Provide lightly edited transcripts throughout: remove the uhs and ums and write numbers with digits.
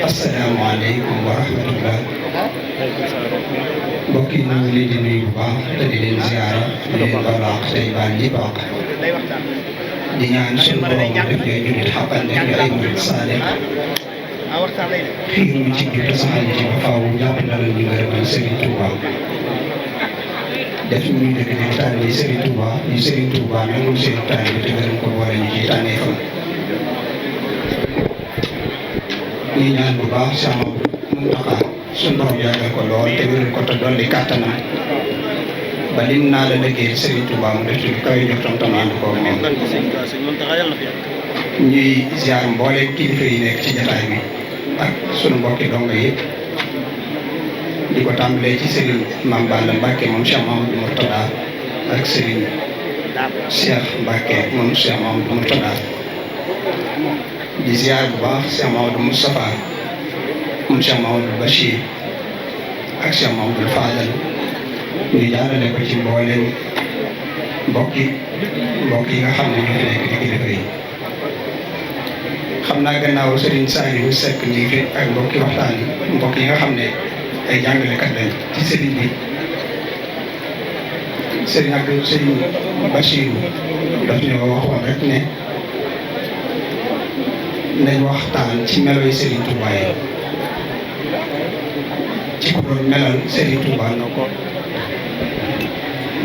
asalaamaaleykum wa rahmatullah. mbokk yi ñu ngi leen di nuyu bu baax te di leen ziara di leen baal àq tey baal ñëpp àq di ñaan suñu borom def ñooy jullit xaqan def ñu ay murit saalex xiir ñu ci jub te saxal ñu ci ba faaw jàpp na la ñu ngërëmal Serigne Touba def ñuy dëgg di tànn yi Serigne Touba ñu Serigne Touba nangul seen tànn bi te gërëm ko boole ñu ci tànnee fa ñuy ñaan bu baax sama Muntaxa suñu borom yàggal ko lool te wéral ko te dolli kàttanam ba lim naa la liggéey Serigne Touba mu def ci kaw yi jox tam ànd ko moom ñuy ziar mboolem kilifa yi nekk ci jataay bi ak sunu mbokki donga yëpp di ko tàmbalee ci Serigne Mame Balla Mbacke moom Cheikh Mamadou Mourtada ak Serigne Cheikh Mbacke moom Cheikh Mamadou Mourtada di ziar bu baax Cheikh Mamadou Moustapha moom Cheikh Mamadou Bachir ak Cheikh Mamadou Fadal ñu jaarale ko ci mboolem mbokk yi nga xam ne ñoo fi nekk di kilifa yi xam naa gannaaw Serigne Saliou Seck ñu ngi fi ak mbokki waxtaan yi mbokk yi nga xam ne ay jàngalekat lañ ci Serigne bi Serigne Bachir daf ñu waxoon rek ne nañ waxtaan ci melo yi Serigne Touba yi ci ku doon melal Serigne Touba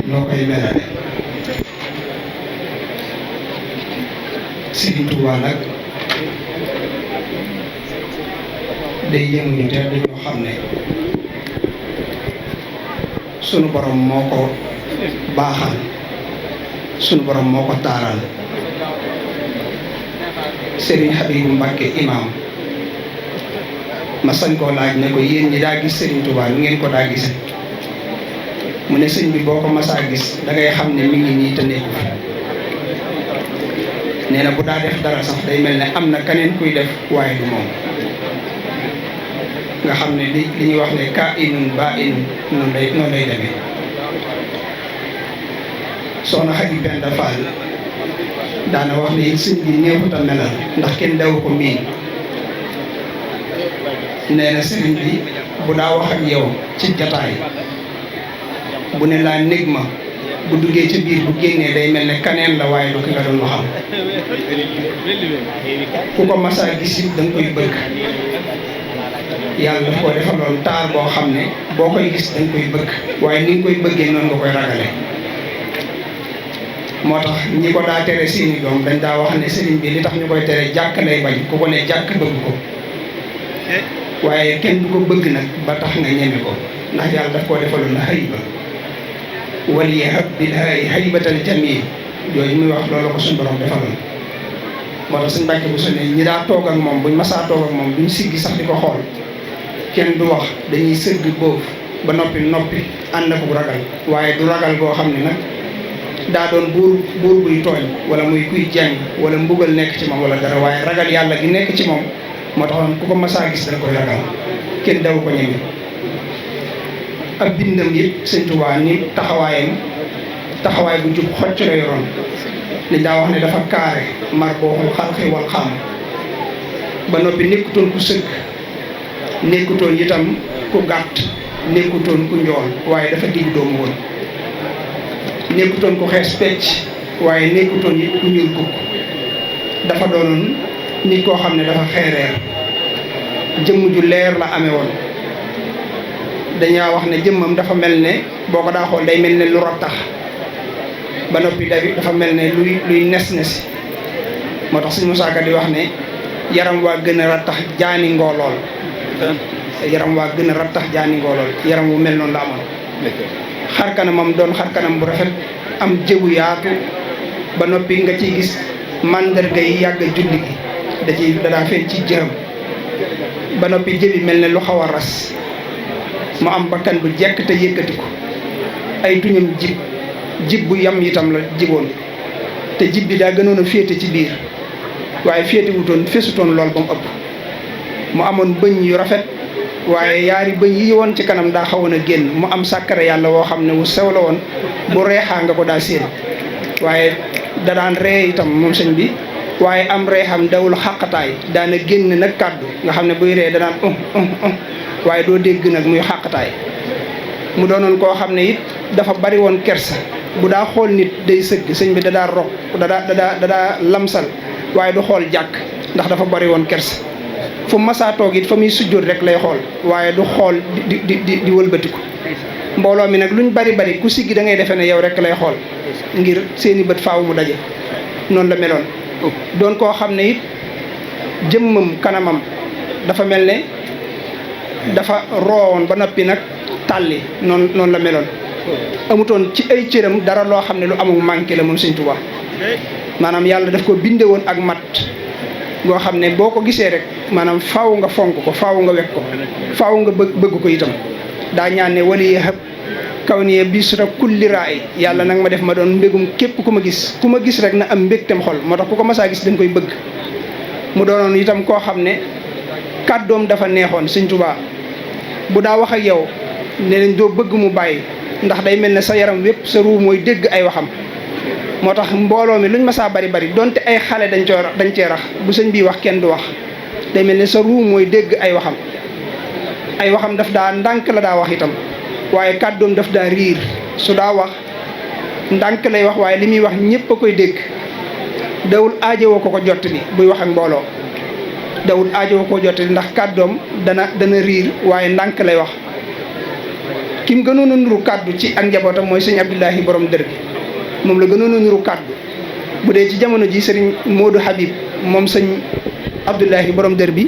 noo koy melale Serigne Touba nag day yënguñu te dañoo xam ne sunu borom moo ko baaxal sunu borom moo ko taaral Serigne Habibou Mbacke imam ma sañ koo laaj ne ko yéen ñi daa gis Serigne Touba lu ngeen ko daa gise mu ne sëñ bi boo ko masaa gis da ngay xam ne mi ngi nii te nekku fi nee na bu daa def dara sax day mel ne am na keneen kuy def waaye du moom nga xam ne li ñuy wax ne ka inun ba inun noonu lay demee soxna Xadi Penda Fall daana wax ne sëñ bi néexut a melal ndax kenn daw ko miin nee na sëriñ bi bu daa wax ak yow ci jataay bu ne laa nég ma bu duggee ci biir bu génnee day mel ne kaneen la waaye du ki nga doon waxam ku ko masaa gis it da nga koy bëgg yàlla daf ko defaloon taar boo xam ne boo koy gis da nga koy bëgg waaye ni nga koy bëggee noonu nga koy ragale moo tax ñi ko daa tere seeni doom dañ daa wax ne sëriñ bi li tax ñu koy tere jàkk lay bañ ku ko ne jàkk bëgg ko waaye kenn du ko bëgg nag ba tax nga ñeme ko ndax yàlla daf koo defaloon na hayba waliyahab bil haybatal jamil yooyu muy wax loolu ko suñu borom defaloon moo tax suñu Mbàkke bu sonné ñi daa toog ak moom buñ masaa toog ak moom duñ siggi sax di ko xool kenn du wax dañuy sëgg boobu ba noppi ànd ak ragal waaye du ragal goo xam ne nag daa doon buur buy tooñ wala muy kuy jeng wala mbugal nekk ci moom wala dara waaye ragal yàlla gi nekk ci moom moo taxoon ku ko masaa gis dana koy ragal kenn daw ko ñeme ak bindam yëpp Sëñ Tuubaa ni taxawaay bu jub xocc la yoroon li daa wax ne dafa kaare mar booxul xalxi wal xam ba noppi nekkutoon ku sëgg nekkutoon itam ku gàtt nekkutoon ku njool waaye dafa digg doomu woon nekkutoon ku xees pecc waaye nekkutoon it ku ñuul kukk dafa doonoon nit koo xam ne dafa xeereer jëmm ju leer la amee woon dañaa wax ne jëmmam dafa mel ne boo ko daa xool day mel ne lu rottax ba noppi dafa mel ne luy nes moo tax suñu Musaa Ka di wax ne yaram waa gën a rattax jaani ngoolool yaram waa gën a rattax jaani ngoolool yaram wu mel noonu la amoon xarkanamam doon xarkanam bu rafet am jëbu yaatu ba noppi nga ciy gis màndarga yi yàgg julli gi da daa feeñ ci jërëm ba noppi jëbi mel ne lu xaw a ras mu am bakkan bu jekk te yëkkati ko ay tuñam jib bu yam itam la jiboon te jib bi daa gënoon a féete ci biir waaye féete wutoon fesutoon lool ba mu ëpp mu amoon bëñ yu rafet waaye yaari bëñ yi woon ci kanam daa xawoon a génn mu am sàkkare yàlla woo xam ne wu sew la woon bu reexaa nga ko daa séen waaye da daan ree itam moom sëñ bi waaye am reexam dawul xàqataay daana génn nag kàddu nga xam ne buy ree danaan waaye doo dégg nag muy xàqataay mu doonoon koo xam ne it dafa bari woon kersa bu daa xool nit day sëgg sëñ bi dadaa rok dadaa lamsal waaye du xool jàkk ndax dafa bari woon kersa fu masaa toog it fa muy sujjóot rek lay xool waaye du xool di wëlbatiku mbooloo mi nag luñ bari ku siggi da ngay defee ne yow rek lay xool ngir seeni bët faaw mu daje noonu la meloon doon koo xam ne it jëmmam kanamam dafa mel ne dafa roowoon ba noppi nag tàlli noonu la meloon amutoon ci ay cëram dara loo xam ne lu amul manqué la moom Sëñ Tuubaa maanaam yàlla daf ko binde woon ak mat goo xam ne boo ko gisee rek maanaam faaw nga fonk ko faaw nga wekk ko faaw nga bëgg ko itam daa ñaan ne wali yee xëpp kaw nii bisra kulli raay yàlla nag ma def ma doon mbégum képp ku ma gis rek na am mbégtem xol moo tax ku ko masaa gis dañ koy bëgg mu doonoon itam koo xam ne kàddoom dafa neexoon Sëñ Tuubaa bu daa wax ak yow ne nañ doo bëgg mu bàyyi ndax day mel ne sa yaram wépp sa ruu mooy dégg ay waxam moo tax mbooloo mi luñ masaa bari donte ay xale dañ cee rax bu sëñ bii wax kenn du wax day mel ne sa ruu mooy dégg ay waxam daf daa ndànk la daa wax itam waaye kàddoom daf daa riir su daa wax ndànk lay wax waaye li muy wax ñëpp a koy dégg dawul aajowoo ko jottali buy wax ak mbooloo dawul aajowoo ko jottali ndax kàddoom dana riir waaye ndànk lay wax kim gënoon a nuru kàddu ci ak njabootam mooy sëñ Abdullahi borom dër bi moom la gënoon a nuru kàddu bu dee ci jamono ji sëriñ Modou Habib moom sëñ Abdullahi borom dër bi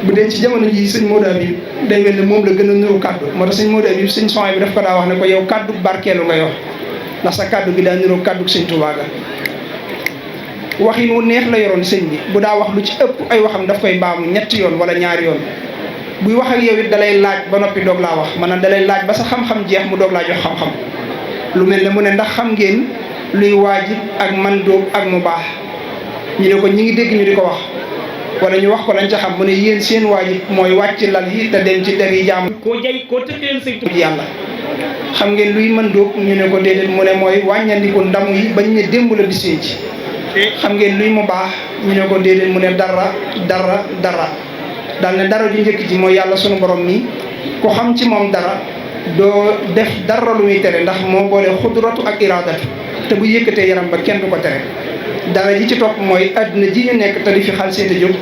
bu dee ci jamono ji sëñ Modou Habib day mel ne moom la gën a nuru kàddu moo tax sëñ Modou Habib sëñ son bi daf ko daa wax ne ko yow kàddu barkeelu nga yox ndax sa kàddu gi daa nuru kàddu sëñ Tuubaa ga waxin wu neex la yoroon sëñ bi bu daa wax lu ci ëpp ay waxam daf koy baamu ñetti yoon wala ñaari yoon buy wax ak yow it dalay laaj ba noppi doog laa wax maanaam dalay laaj ba sa xam-xam jeex mu doog laa jox xam-xam lu mel ne mu ne ndax xam ngeen luy waajib ak mandóob ak mu baax ñu ne ko ñi ngi dégg ñu di ko wax wala ñu wax ko lañ ca xam mu ne yéen seen waajib mooy wàcc lal yi te dem ci der yi jaam koo tëkkeel sëñ yàlla xam ngeen luy mandóob ñu ne ko déedéet mu ne mooy wàññandiku ndam yi bañ ne démb la bis ci xam ngeen luy mu baax ñu ne ko déedéet mu ne dara daal ne dara ju njëkk ji mooy yàlla sunu borom mi ku xam ci moom dara doo def dara lu muy tere ndax moo boole xudratu ak iradatu te bu yëkkatee yaram ba kenn du ko tere dara ji ci topp mooy àdduna ji ñu nekk te di fi xal seeta jóg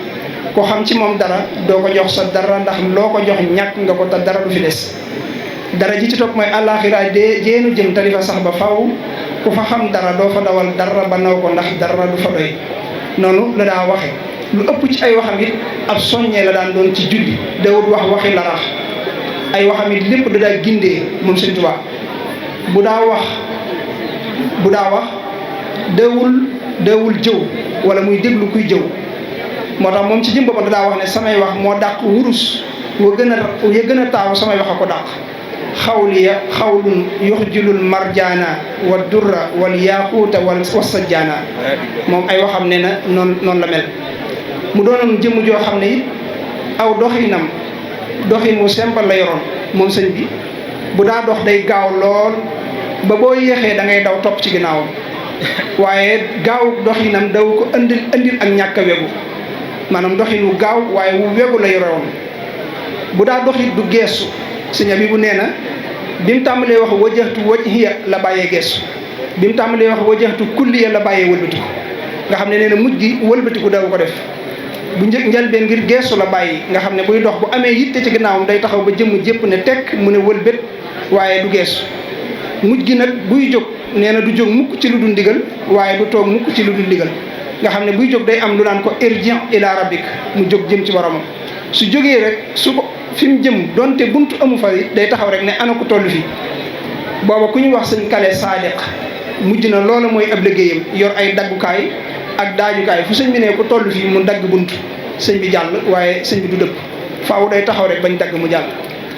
ku xam ci moom dara doo ko jox sa dara ndax loo ko jox ñàkk nga ko te dara du fi des dara ji ci topp mooy àllaaxira jéenu jëm te di fa sax ba faw ku fa xam dara doo fa dawal dara ba naw ko ndax dara du fa doy noonu la daa waxe lu ëpp ci ay waxam it ab soññee la daan doon ci julli dawut wax waxi larax ay waxam it lépp da daa gindee moom Sëñ Tuubaa bu daa wax dawul jëw wala muy déglu kuy jëw moo tax moom ci jëm boppam da daa wax ne samay wax moo dàq wurus ya gën a taawu samay wax a ko dàq xawliya xawlun yuxjulul marjaana wa durra wal yaaquuta wal sajjaana moom ay waxam ne na noonu la mel mu doonoon jëmm joo xam ne it aw doxin wu simple la yoroon moom sëñ bi bu daa dox day gaaw lool ba boo yéexee da ngay daw topp ci ginnaawam waaye gaaw doxinam daw ko andil ak ñàkk a wegu maanaam doxin wu gaaw waaye wu wegu la yoroon bu daa doxit du geesu sëñ bi bu nee na bi mu tàmbalee wax wajjahtu wajhiya la bàyyee geesu bi mu tàmbalee wax wajjahtu kulliya la bàyyee wëlbatiku nga xam ne nee na mujj gi wëlbatiku daw ko def bu njëlbeen ngir geesu la bàyyi nga xam ne buy dox bu amee yitte ci gannaawam day taxaw ba jëmm jépp ne tekk mu ne wëlbét waaye du geesu mujj gi nag buy jóg nee na du jóg mukk ci lu dul ndigal waaye du toog mukk ci lu dul ndigal nga xam ne buy jóg day am lu naan ko irji' ila rabbik mu jóg jëm ci boromam su jógee rek su ko fi mu jëm donte buntu amu fa day taxaw rek ne ana ko toll fi booba ku ñu wax sëñ Kale Saadiq mujj na loola mooy ab liggéeyam yor ay daggukaay ak daajukaay fu sëñ bi ne ko toll fii mu dagg bunt sëñ bi jàll waaye sëñ bi du dëpp faaw day taxaw rek bañ dagg mu jàll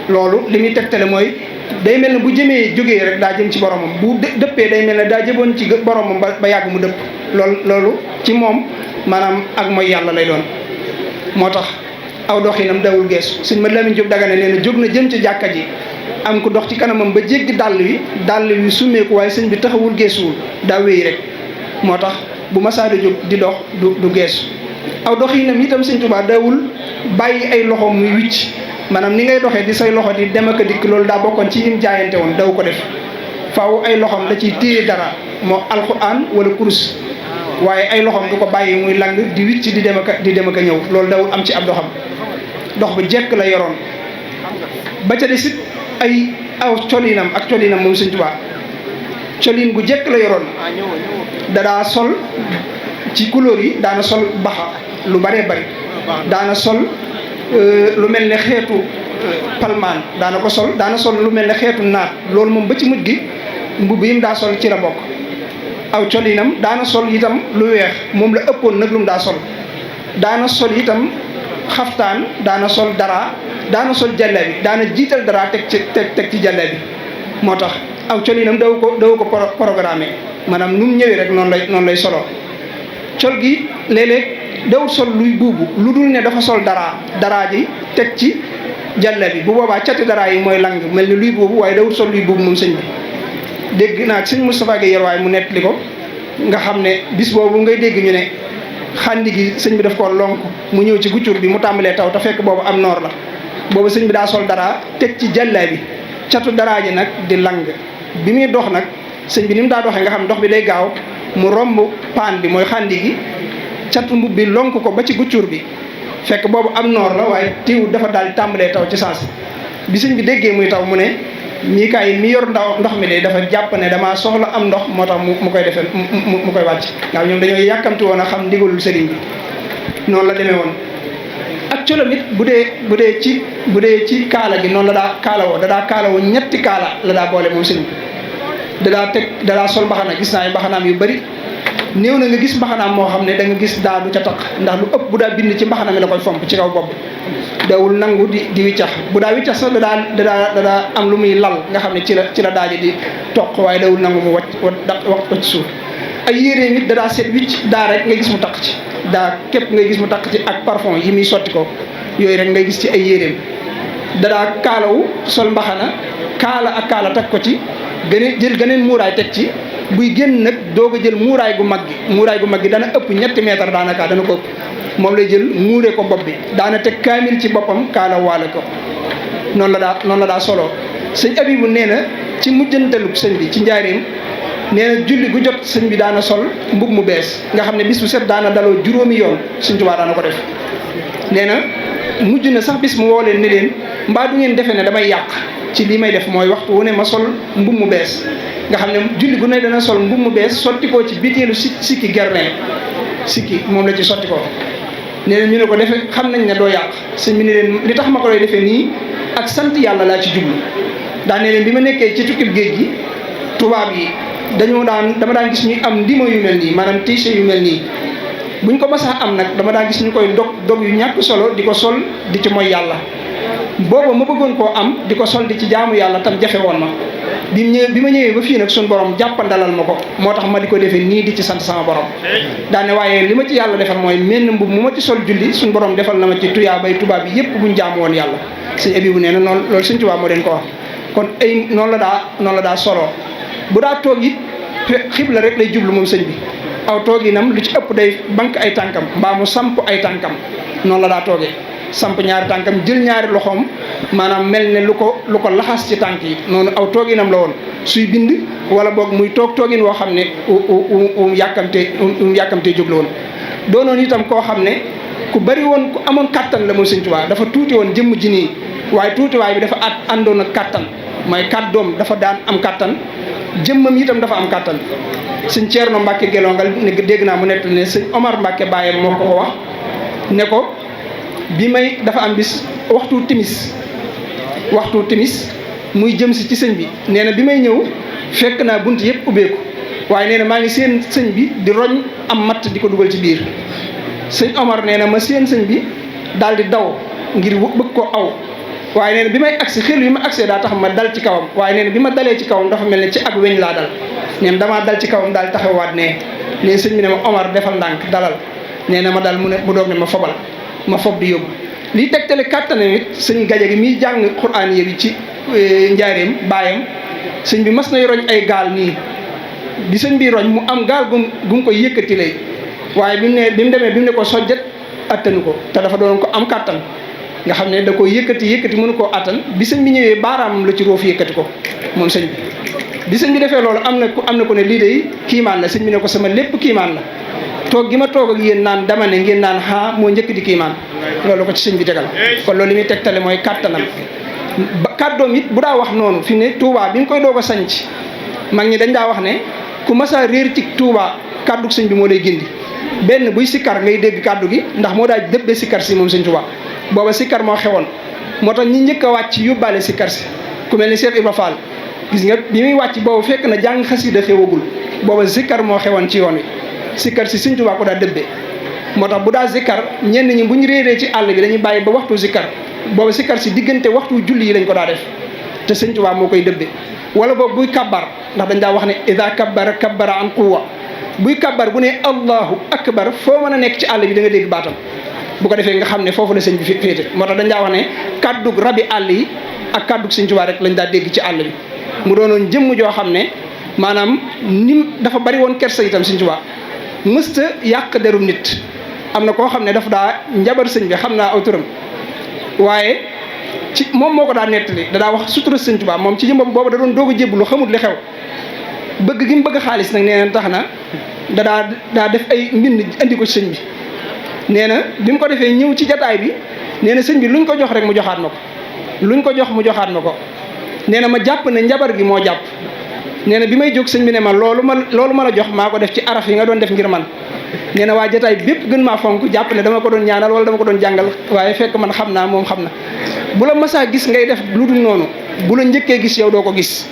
loolu li muy tegtale mooy day mel ne bu jëmee jógee rek daa jëm ci boromam bu dëppee day mel ne daa jëboon ci boromam ba yàgg mu dëpp loolu ci moom maanaam ak mooy yàlla lay doon moo tax aw doxinam dawul geesu sëñ ma Lamin Jóob Dagana nee na jóg na jëm ci jàkka ji am ko dox ci kanamam ba jéggi dàll wi summeeku waaye sëñ bi taxawul geesuwul daa wéy rek moo tax bu masaada jóg di dox du geesu aw dox yi nam itam sëñ Tuubaa daawul bàyyi ay loxo muy wicc maanaam ni ngay doxee di say loxo di dem ak a dikk loolu daa bokkoon ci yim jaayante woon daw ko def faaw ay loxoom da ciy téye dara moo alxuraan wala kurus waaye ay loxoom du ko bàyyi muy lang di wicc di dem ak a ñëw loolu dawul am ci ab doxam dox bu jekk la yoroon ba ca desit ay aw colinam moom sëñ Tuubaa colin gu jekk la yoroon dadaa sol ci couleur yi daana sol baxa lu bëree bëri daana sol lu mel ne xeetu palmaan daana sol lu mel ne xeetu naat loolu moom ba ci mujj gi mbubb yim daa sol ci la bokk aw colinam daana sol itam lu weex moom la ëppoon nag lu mu daa sol daana sol itam xaftaan daana sol dara daana sol jalle bi daana jiital dara teg ci jalle bi moo tax aw colinam daw ko programmé maanaam nu mu ñëwee rek noonu lay solo col gi léeg-léeg dawul sol luy buubu lu dul ne dafa sol dara ji teg ci jalle bi bu boobaa cati dara yi mooy lang mel ni luy buubu waaye dawul sol luy buubu moom sëñ bi dégg naa sëñ Moustapha Guèye Yerwaay mu nettali ko nga xam ne bis boobu ngay dégg ñu ne xandi gi sëñ bi daf koo lonk mu ñëw ci guccur bi mu tàmbalee taw te fekk boobu am noor la boobu sëñ bi daa sol dara teg ci jalle bi catu dara ji nag di lang bi muy dox nag sëñ bi ni mu daa doxee nga xam dox bi day gaaw mu romb paan bi mooy xandi gi catu mbub bi lonk ko ba ci guccur bi fekk boobu am noor la waaye tiiwut dafa daal di tàmbalee taw ci saasi bi sëñ bi déggee muy taw mu ne Mikaayil mi yor ndox mi de dafa jàpp ne damaa soxla am ndox moo tax mu koy defee mu koy wàcc waaw ñoom dañoo yàkkamti woon a xam ndigalul sëriñ bi noonu la demee woon ak colom it bu dee ci kaala gi noonu la daa kaalawoo da daa kaalawoo ñetti kaala la daa boole moom sëñ bi da daa sol mbaxana gis naa ay mbaxanaam yu bari néew na nga gis mbaxanaam moo xam ne da nga gis daa du ca taq ndax lu ëpp bu daa bind ci mbaxana mi la koy fomp ci kaw bopp dawul nangu di wiccax bu daa wiccax sax da daa am lu muy lal nga xam ne ci la daaji di toq waaye dawul nangu mu wax ko ci suuf ay yére nit da daa seet wicc daa rek ngay gis mu taq ci daa képp ngay gis mu taq ci ak parfum yi muy sotti ko yooyu rek ngay gis ci ay yéreem da daa kaalawu sol mbaxana kaala teg ko ci jël geneen muuraay teg ci buy génn nag doog a jël muuraay gu mag gi dana ëpp 3 mètres daanaka dana ko ëpp moom lay jël muuree ko bopp bi daana teg kaamil ci boppam kaala waale ko noonu la daa solo sëñ Abibu nee na ci mujjantalu sëñ bi ci njaareem nee na julli gu jot sëñ bi daana sol mbub mu bees nga xam ne bis bu set daana daloo juróomi yoon sëñ Tuubaa daana ko def nee na mujj na sax bis mu woo leen ne leen mbaa du ngeen defee ne damay yàq ci li may def mooy waxtu wu ne ma sol mbub mu bees nga xam ne julli gu ne dana sol mbub mu bees sotti ko ci biteelu sikki gertin sikki moom la ci sotti ko nee na ñu ne ko defe xam nañ ne doo yàq sëñ bi ne leen li tax ma ko lay defee nii ak sant yàlla laa ci jublu daa ne leen bi ma nekkee ci tukkib géej gi tubaab yi dama daan gis ñuy am ndima yu mel nii maanaam tiise yu mel nii buñ ko masaa am nag dama daan gis ñu koy dog yu ñàkk solo di ko sol di ci mooy yàlla booba ma bëggoon koo am di ko sol di ci jaamu yàlla tam jafe woon ma bi ma ñëwee ba fii nag suñu borom jàppandalal ma ko moo tax ma di ko defee nii di ci sant sama borom daane waaye li ma ci yàlla defal mooy menn mbub mu ma ci sol julli suñu borom defal na ma ci tuyaa bay tubaab bi yépp buñ jaamu woon yàlla sëñ Abibu nee na noonu loolu sëñ Tuubaa moo leen ko wax kon ay noonu la daa solo bu daa toog it xibla rek lay jublu moom sëñ bi aw tooginam lu ci ëpp day bank ay tànkam mbaa mu samp ay tànkam noonu la daa toogee samp ñaari tànkam jël ñaari loxoom maanaam mel ne lu ko laxas ci tànk yi noonu aw tooginam la woon suy bind wala boog muy toogin woo xam ne yàkkamtee jóg la woon doonoon itam koo xam ne ku bari woon ku amoon kattan la moom Sëñ Tuubaa dafa tuuti woon jëmm ji nii waaye tuutiwaay bi dafa àndoon ak kattan mooy kàddoom dafa daan am kattan jëmmam itam dafa am kattan sëñ Ceerno Mbàkke Gelongal ne dégg naa mu nekk ne sëñ Omar Mbàkke bàyyam moo ko wax ne ko bi may dafa am bis waxtu timis muy jëm si ci sëñ bi nee na bi may ñëw fekk naa bunt yëpp ubbeeku waaye nee na maa ngi seen sëñ bi di roñ am matt di ko dugal ci biir sëñ Omar nee na ma seen sëñ bi daal di daw ngir bëgg ko aw waaye nee na bi may agsi xel yu ma agsee daa tax ma dal ci kawam waaye nee na bi ma dalee ci kawam dafa mel ne ci ak weñ laa dal nee na damaa dal ci kawam daal taxawaat nee sëñ bi ne ma Omar defal ndànk dalal nee na ma dal mu doog ne ma fob di yóbbu liy tegtale kàttane nit sëñ Gaje gi miy jàng Quraan yi ci njaareem baayam sëñ bi mas nay roñ ay gaal nii bi sëñ bi roñ mu am gaal gum koy yëkkati lay waaye bi mu demee ko sojjat attanu ko te dafa doon ko am kàttan nga xam ne da ko yëkkati mënu koo attan bi sëñ bi ñëwee baaraamam la ci roofu yëkkati ko moom sëñ bi sëñ bi defee loolu am na ko ne lii day kiimaan la sëñ bi ne ko sama lépp kiimaan la toog gi ma toog ak yéen naan dama ne ngeen naan moo njëkk di kiimaan loolu ko ci sëñ bi tegal kon loolu li muy tegtale mooy kàttanam kàddoom it bu daa wax noonu fi ne Touba bi nga koy doog a sanc mag ñi dañ daa wax ne ku masa réer ci Touba kàddu sëñ bi moo lay gindi benn buy sikkar ngay dégg kàddu gi ndax moo daa dëbbee sikkar si moom sëñ Touba booba sikkar moo xewoon moo tax ñi njëkk a wàcc yóbbaale sikkar si ku mel ni Cheikh Ibra Fall gis nga bi muy wàcc boobu fekk na jàng xasida xewagul booba sikkar moo xewoon ci yoon wi sikkar si sëñ Touba ko daa dëbbee moo tax bu daa sikkar ñenn ñi bu ñu réeree ci àll bi dañuy bàyyi ba waxtu sikkar booba sikkar si diggante waxtu julli yi lañ ko daa def te sëñ Touba moo koy dëbbee wala boobu buy kabbar ndax dañ daa wax ne ida kabbara an quwwa buy kabbar bu ne allahu akbar foo mën a nekk ci àll bi da nga dégg baatam bu ko defee nga xam ne foofu la sëñ bi féete moo tax dañ daa wax ne kàddug rabi àll yi ak kàddug sëñ Touba rek lañ daa dégg ci àll bi mu doonoon jëmm joo xam ne maanaam nim dafa bari woon kersa itam sëñ Touba mësta yàq derum nit am na koo xam ne dafa daa njabar sëñ bi xam naa aw turam waaye ci moom moo ko daa nettali da daa wax sutura sëñ Touba moom ci jëmbam boobu da doon doog a jébbalu xamut li xew bëgg gi mu bëgg xaalis nag nee na tax na daa def ay mbind andi ko ci sëñ bi nee na bi mu ko defee ñëw ci jataay bi nee na sëñ bi luñ ko jox rek mu joxaat ma ko luñ ko jox mu joxaat ma ko nee na ma jàpp ne njabar gi moo jàpp nee na bi may jóg sëñ bi ne ma loolu ma la jox maa ko def ci araf yi nga doon def ngir man nee na waa jataay bépp gën maa fonk jàpp ne dama ko doon ñaanal wala dama ko doon jàngal waaye fekk man xam naa moom xam na bu la masaa gis ngay def lu dul noonu bu la njëkkee gis yow doo ko gis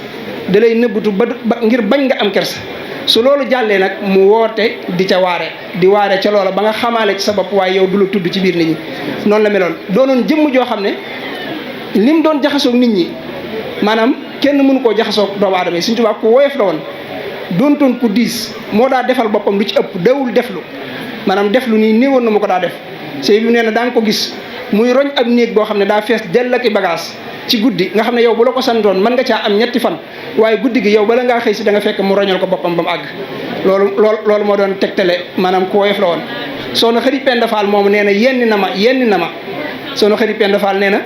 da lay nëbbatu ba ngir bañ nga am kersa su loolu jàllee nag mu woote di ca waare ca loola ba nga xamaale ci sa bopp waaye yow du la tudd ci biir nit ñi noonu la meloon doonoon jëmm joo xam ne lim doon jaxasoog nit ñi maanaam kenn mënu koo jaxasoog doomu aadama yi Sëñ Tuubaa ku woyof la woon doontoon ku diis moo daa defal boppam lu ci ëpp dawul deflu maanaam deflu nii néewoon na mu ko daa def sëy bi nee na daa nga ko gis muy roñ ab néeg boo xam ne daa fees dell ak i bagage ci guddi nga xam ne yow bu la ko santoon mën nga caa am ñetti fan waaye guddi gi yow bala ngaa xëy si da nga fekk mu roñal ko boppam ba mu àgg loolu moo doon tegtale maanaam ku woyof la woon soxna Xari Penda Fall moomu nee na yenni na ma soxna Xari Penda Fall nee na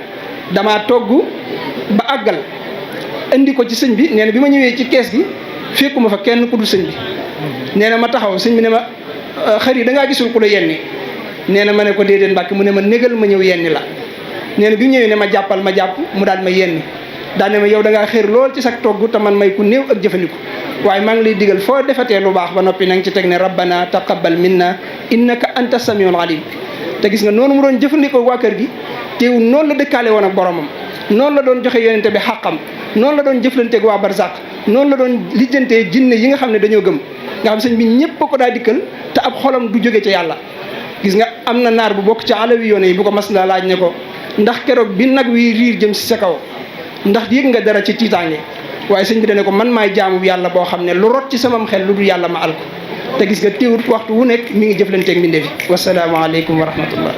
damaa togg ba àggal indi ko ci sëñ bi nee na bi ma ñëwee ci kees gi fekkuma fa kenn ku dul sëñ bi nee na ma taxaw sëñ bi ne ma xëri da ngaa gisul ku la yenni nee na ma ne ko déedéet Mbàkke mu ne ma négal ma ñëw yenni la nee na bi mu ñëwee ne ma jàppal ma jàpp mu daal ma yenni daal ne ma yow da ngaa xër lool ci sa togg te man may ku néew ak jëfandiku waaye maa ngi lay digal foo defatee lu baax ba noppi na nga ci teg ne rabbana taqabbal minna innaka anta samiul alim te gis nga noonu mu doon jëfandikoo waa kër gi teewul noonu la dëkkaale woon ak boromam noonu la doon joxe yonente bi xàqam noonu la doon jëflanteeg waa barzaq noonu la doon lijjantee jinne yi nga xam ne dañoo gëm nga xam sëñ bi ñëpp ko daa dikkal te ab xolam du jóge ca yàlla gis nga am na naar bu bokk ci alawi yoone yi bu ko mas la laaj ne ko ndax keroog bi nag wi riir jëm si sa kaw ndax yëg nga dara ci tiitaange waaye sëñ bi dane ko man maay jaamu yàlla boo xam ne lu rot ci samam xel lu dul yàlla ma al ko te gis nga teewut waxtu wu nekk mi ngi jëflanteeg mbindeef yi wasalaamaaleykum wa rahmatullah